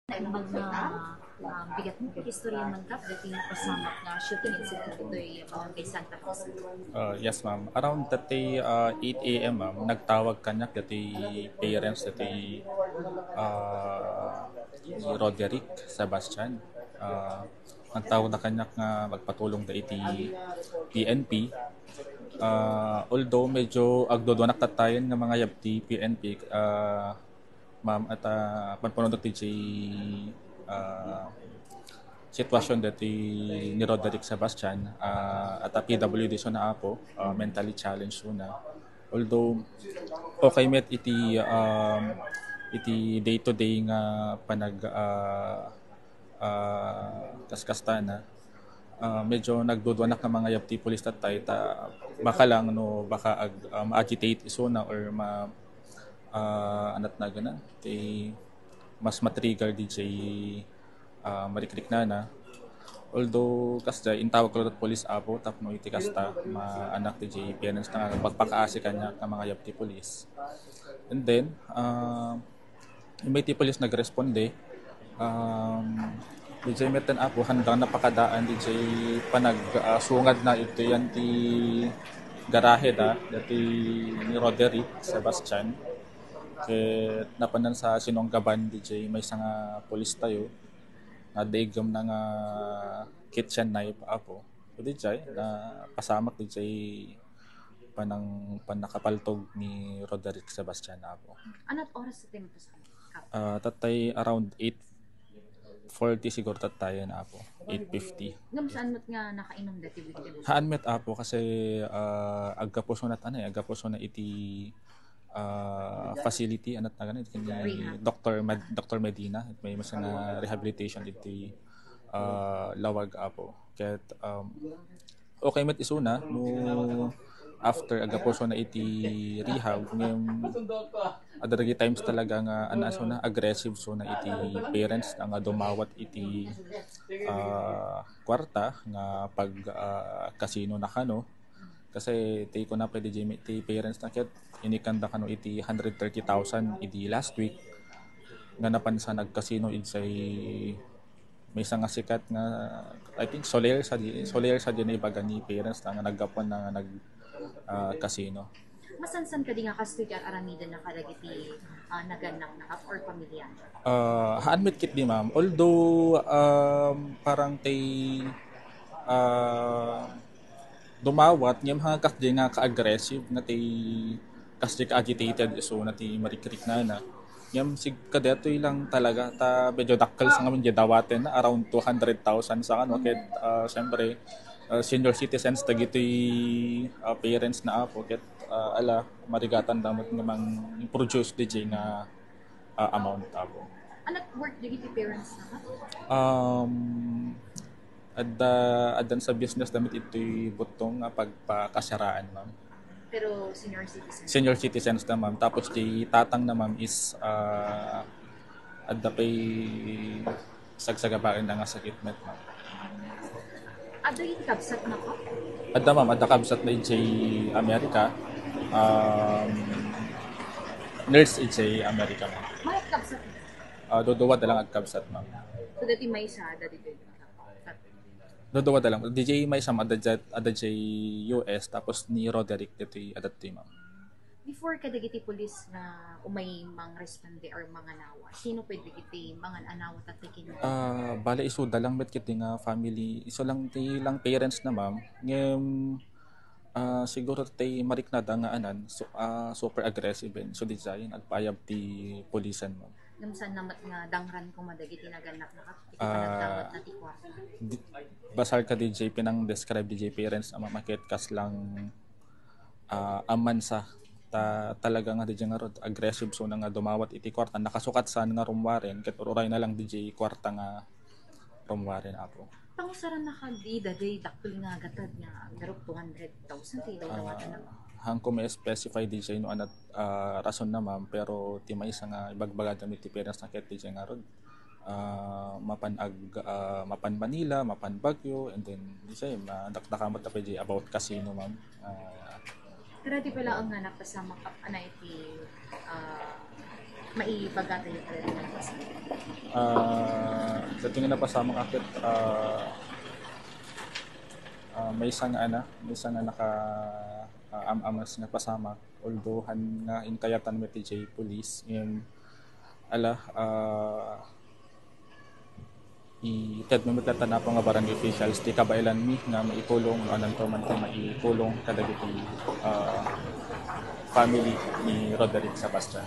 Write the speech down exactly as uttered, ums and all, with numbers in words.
Imbag nga, ah, bigat nga istorya man, Kap, dati napasamak nga shooting incident ditoy Barangay Santa Rosa. Uh, yes, ma'am. Around that day, uh, eight a m, ma'am, nagtawag kaniak dati parents dati, uh, ni Roderick Sebastian. Uh, nagtawag na kaniak nga magpatulong da iti P N P. Uh, although medyo agduduanak tattayen nga mangayab ti P N P, uh, ma'am, at, ah, panpanunot ti ah, sitwasyon dati ni Roderick Sebastian, ah, at a P W D so na apo, ah, mentally challenged so na. Although, okay met iti, um, iti day-to-day nga panag, ah, ah, kaskasta na, ah, medyo nagduduanak nga mangayab ti pulis tattay ta baka lang no baka ag-, ah, ma-agitate isuna or ma-, ah, anat na gana, ti mas matrigger di jay, ah, marikriknana. Although, kasjay, intawag ko latta ti pulis apo, tapno iti kasta, maanak ti jay parents na nga pagpakaasi kaniak nga mangayab ti pulis. And then, ah, immay ti pulis nagresponde, um, di jay metten apo, handang napakadaan di jay panag-, ah, sungad na iti yan ti garahe da, dati ni Roderick Sebastian. Ket napanan sa sinunggaban di jay maysa nga pulis tayo, nga daigem na nga kitchen knife apo. So, di jay, napasamak di jay panang, pannakapaltog ni Roderick Sebastian apo. Anat oras sa tempo sa Kap? Ah, tattay around eight forty siguro tattayen apo. Eight fifty. Ngem saan met nga nakainom dati victim? Haan met apo kasi, ah, aggapu so nat-, ano eh, aggapu so na iti, ah, facility, anat na ganit, kini Rehab. Doctor Med-, Doctor Medina, may mas nga rehabilitation iti, ah, lawag apo. Ket, um, okay met isuna no after aggapu so na iti rehab, ngem adda dagiti times talaga nga, ano, so na aggressive so na iti parents na nga dumawat iti, ah, kwarta nga pag, ah, kasino na kano. Kasi ti kuna pwede jay ti parents na ket inikanda kano iti hundred thirty thousand idi last week nga napan sa nagkasino idiay maysa nga sikat nga, I think, Soler sa di, Soler sa di na ibaga ni parents na nga naggapuan na nga nag, ah, kasino. Masansan kadi nga kastoy ti ar-aramidennaka kadagiti, ah, nagannak na Kap or pamilya? Ah, haan met ketdi, ma'am. Although, um, parang tay, ah, dumawat, ngem haan kasdi nga ka-aggressive nga ti, kasdi ka-agitated, so na ti marikriknana. Ngem sig-, kadetoy lang talaga, ta medyo dakkel sa ngamin di dawaten na around two hundred thousand sa ano, ket, ah, siyempre, ah, senior citizens dagitoy, ah, parents na apo, ket, ah, ala, marigatan da met nga mang-produce di jay nga, ah, amount apo. Anat work dagiti parents na ka? Um, adda, addan sa business damit itoy butong nga pagpakasaraan, ma'am. Pero senior citizen? Senior citizens na, ma'am. Tapos di tatang na, ma'am, is, ah, adda pay sagsagabaen na nga sakit met, ma'am. Adda iti kabsat na ka? Adda, ma'am, adda kabsat na iti America. Um, nurse iti America, ma'am. Mayat kabsat na? Ah, duduwa da lang agkabsat, ma'am. So, dati maysa, dati dito. Duduwa da lang. Di jay maysa, ma'am, adda jay, adda jay U S, tapos ni Roderick ditoy, adda ditoy, ma'am. Before kadagiti pulis nga umay mangresponde or manganawa, sino pwede dagiti mangan-anawa tattay kenkuana? Ah, bale, isu da lang met ketdi nga family, isu lang ti lang parents na, ma'am. Ngem, ah, siguro ti mariknada nga anan, so, ah, super aggressive, eh. So, di jay agpaayab ti pulisan, ma'am. Ngem saan na met nga dangran koma dagiti nagannak na Kap, iti Ah, panagdawat na ti kwarta? Di, basar ka di jay pinang-describe di jay parents na, ma'am, ket kas lang, ah, amansa. Ta-, talaga nga di jay ngarud, aggressive so na nga dumawat iti kwarta. Nakasukat saan nga rummuaren, ket uray na lang di jay kwarta nga rummuaren, apo. Pangusaran na ka di, dagiti dakkel nga gatad nga, pero two hundred thousand ti daw Ah, dawatan na. Haan ko ma-specify di jay no anat, ah, rason na, ma'am, pero ti maysa nga ibagbaga dami ti parents na ket di jay ngarud. Ah, mapan ag-, ah, mapan Manila, mapan Baguio, and then, di jay, madakdakamat na pay jay about casino, ma'am. Ah, Pero di pala ang nga napasamak, ana, iti, ah, Maibaga tayo talaga. Ah, sa tingin na pasamak akit, ah, ah, may isang ana, may isang naka ah, am-amas nga pasamak, although han nga inkayatan met iti police, ngem ala, ah, ited mi met latta apo nga barangay officials ti kabaelan mi nga maitulong, no, ananto man ti maitulong kadagiti, ah, family ni Roderick Sebastian.